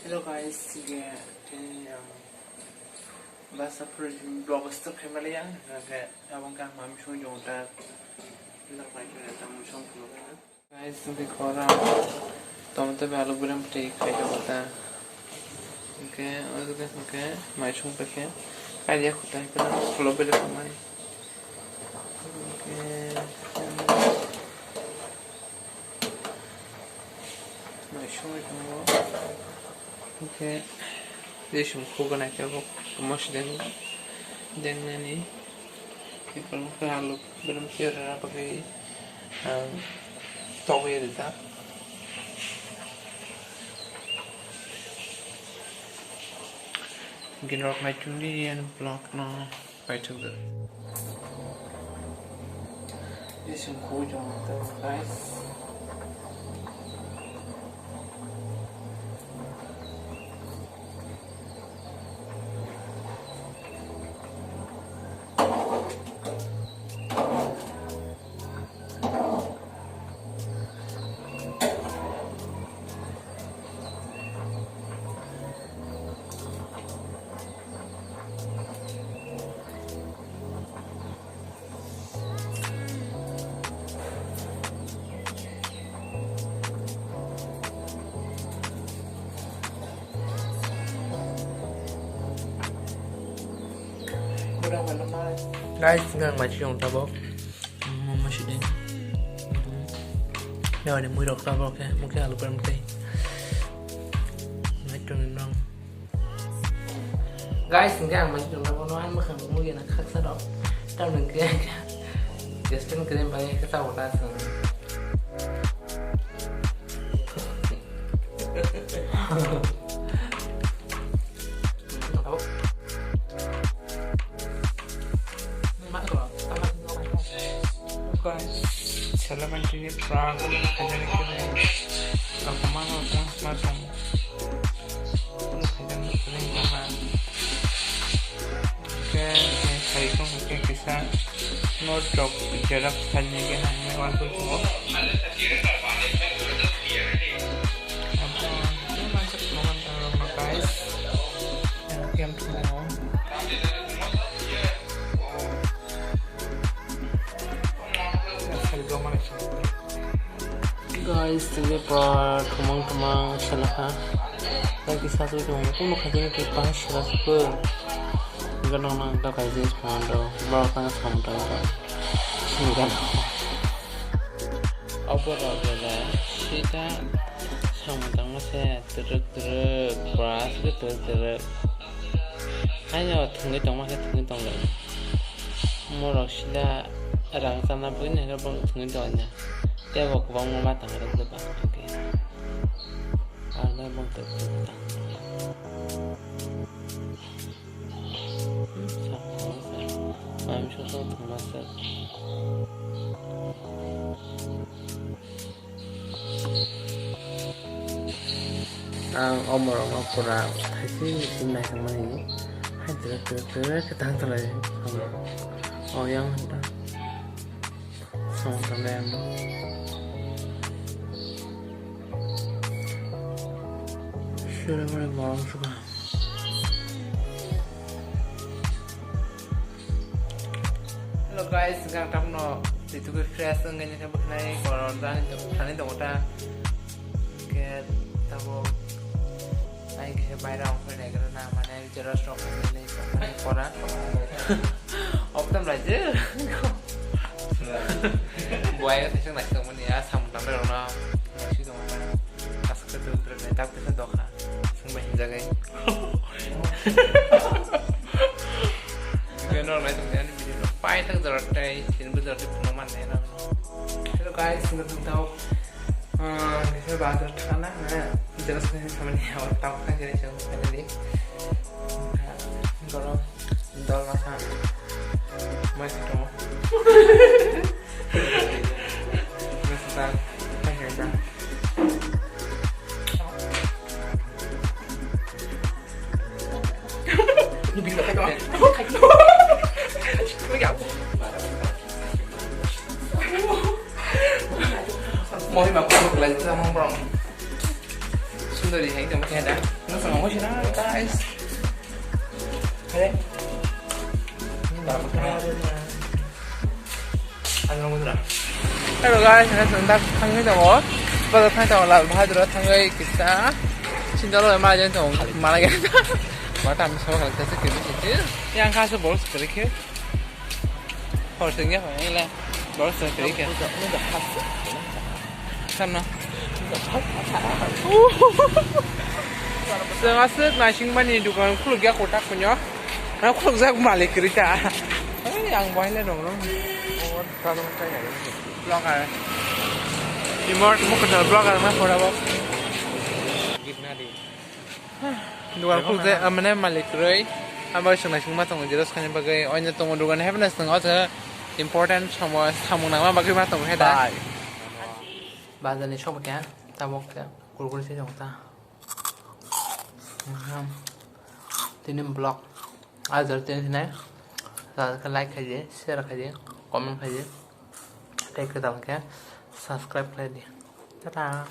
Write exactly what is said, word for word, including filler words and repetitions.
Hello guys, sige, tini ang basa project vlog start khaimaliya, hingke abang kang mami song jong ta, vlog bai khe ta mui song phunuk na. Guys, hingke kora tomato bai alu biram tei khai jong ta, hingke ogo hingke mai song paikhe kaiya khutai khe phulo bele pamai. Hingke mai song tongo. Hingke jesum khugana kebo mosideng dengnani. Hingke alu belum khe rana bagwi ang togwi rijak. Hingke norok naichomdi ani vlog no. Paithakjak. Jesum khugwi tongo, guys. Guys, ngang mai siyong tabok. Mama sidin. Yaw ni mui rok tabok ke, mukhe alu pram tei. Mai tong nang. Guys, hingke ang mai tong tabok no, ang makhang mui na khaksa rok. Tam nang ke. Guys, tong kene bai ke tabok ta song. Guys, sala mantini prank kajani kiri. Aku mana aku mana tong. Kajani kiri mana. Oke, oke, saya itu oke kisah. No joke, jarak tanya ke hanya waktu itu. Apa? Ini masuk makan taruh guys. Yang game tuh. Guys, tini pa khumang khumang sala ha. Lagi satu itu mungkin mau kaji ke pas sila suku. Enggak nong nong tak kaji semando. Bawa kan semando. Enggak. Obo rok bela sita samung tangma se twrwk twrwk, bwraswk twrwk twrwk. Haino thwngwi tongma khe thwngwi tonglai. Morok sida rang chana bagwi nai khe borok thwngwi tonglaina. Tei bo kwbangma ma tang rwk bwkha khe. Arnai bong twrwk twrwk tang. Ang omorokno pura thaisi tini naisingmani hai twrwk twrwk twrwk khe tang tonglaio. O yang ta. Samung tanglai ang. Sure, morning, morning, suka. Hello guys, gang tamno titugwi fresh wngwi nini bwkhnai koron dani thani tongo ta. Ke tabo ai kisa baira ongkhoi nai gra na mane jeros rok nini kora. Oktam raje. Buai ka thisang nai tongmani a samung tanglai rokno. Nai si tongmani. Aswk khe twrwk twrwk nai tak tisa dokha. Swngbai hinjagai. Video no nai tongdi ani video no paithak jora tei tini bo jora tei phunuk man nai na. Hello guys, swngwi tong tao. Ah, kisa bazar thana na. Jera swngwi samani awar tao kha jera chang finally. Goro. Dol masa. Mai se tongo. Masa ta. Mai se ta. Mori ma ko lai ta mong bro. Sorry, hai, tamo kaya da. Nung sama mo sih na, guys. Hai. Tamo kaya. Ano mo na. Hello guys, nang sa tak thangwi tongo. Bazar thangwi tongo, Lal Bahadur thangwi kisa. Sindalo ma jen tong, mana gaya. Mata am so kala kisa kiri kiri. Yang kasa bol sekali kiri. Hor sengya ko, ini lah. Bol sekali kiri. Sana. Sengasa naising mani dukan khuluk ya kotak punyo. Khuluk jak malik rita. Ai, ang bahai le rong rong. Vlogger. Imor mo kata vlogger ma pora bo. Dugan khuluk je, ah, mane malik roi. Abo swngnai sungma tongo, jeros khani bagwi. Oino tongo dugan happiness tongo, o jaga important somo samung nangma bagwi ma tongo he da. Bye. Bazar ni somo kya, tabok kya, kurkure se tongo ta. Tini vlog. Ajar tini sinai. Like khaidi, share khaidi, comment khaidi. Tei kwtal khe subscribe khaidi. Tata.